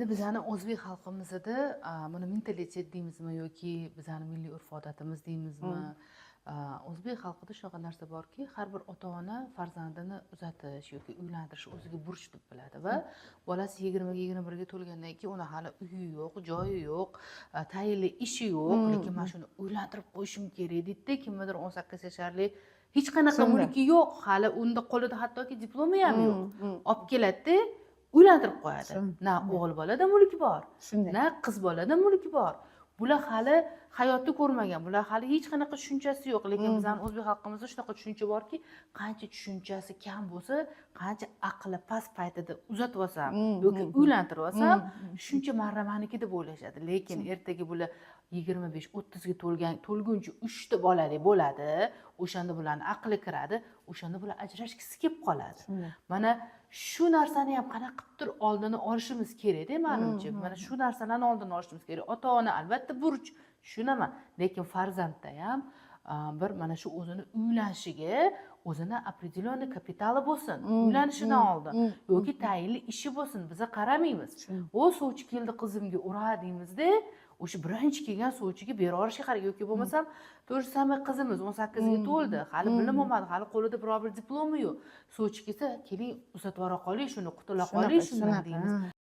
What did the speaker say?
Endi bizani o'zbek xalqimizda buni mentalitet deymizmi yoki bizani milliy urf odatimiz deymizmi, o'zbek xalqida shunaqa narsa borki, har bir ota ona farzandini uzatish yoki uylantirish o'ziga burch deb biladi va bolasi 20ga, 21ga to'lgandan keyin uni hali uyi yo'q, joyi yo'q, tayinli ishi yo'q, lekin "Mana shuni uylantirib qo'yishim kerak", deydida. Kimnidir 18 yasharlik, hech qanaqa mulki yo'q hali unda, qo'lida hattoki diplomi ham yo'q, olib keladida, uylantirib qo'yadi. Na o'g'il bolada mulki bor, na qiz bolada mulki bor. Bular hali hayotni ko'rmagan, bular hali hech qanaqa tushunchasi yo'q, lekin bizani o'zbek xalqimizda shunaqa tushuncha borki, qancha tushunchasi kam bo'lsa, qancha aqli past paytida uzatib olsam yoki uylantirib olsam, shuncha marra maniki deb o'ylashadi. Lekin ertaga bular 25, 30ga to'lgan, to'lguncha uchta bolali bo'ladi, o'shanda bularni aqli kiradi, o'shanda bular ajrashgisi kelib qoladi. Mana shu narsani ham qanaqa qilibdir oldini olishimiz kerakda, manimcha. Mana shu narsalarni oldini olishimiz kerak. Ota ona albatta burch, tushunaman, lekin farzandda ham bir mana shu o'zini uylanishiga o'zini определенный kapitali bo'lsin uylanishidan oldin yoki tayinli ishi bo'lsin. Biza qaramaymiz, "O, sovchi keldi qizimga, ura", deymizda, o'sha birinchi kelgan sovchiga berib yuborishga qarang. Yoki bo'lmasam, то же самое, qizimiz 18ga to'ldi, hali bilim olmadi, hali qo'lida biror bir diplomi yo'q, sovchi kelsa, "Keling, uzatib yubora qoling shuni, qutula qoling shundan", deymiz.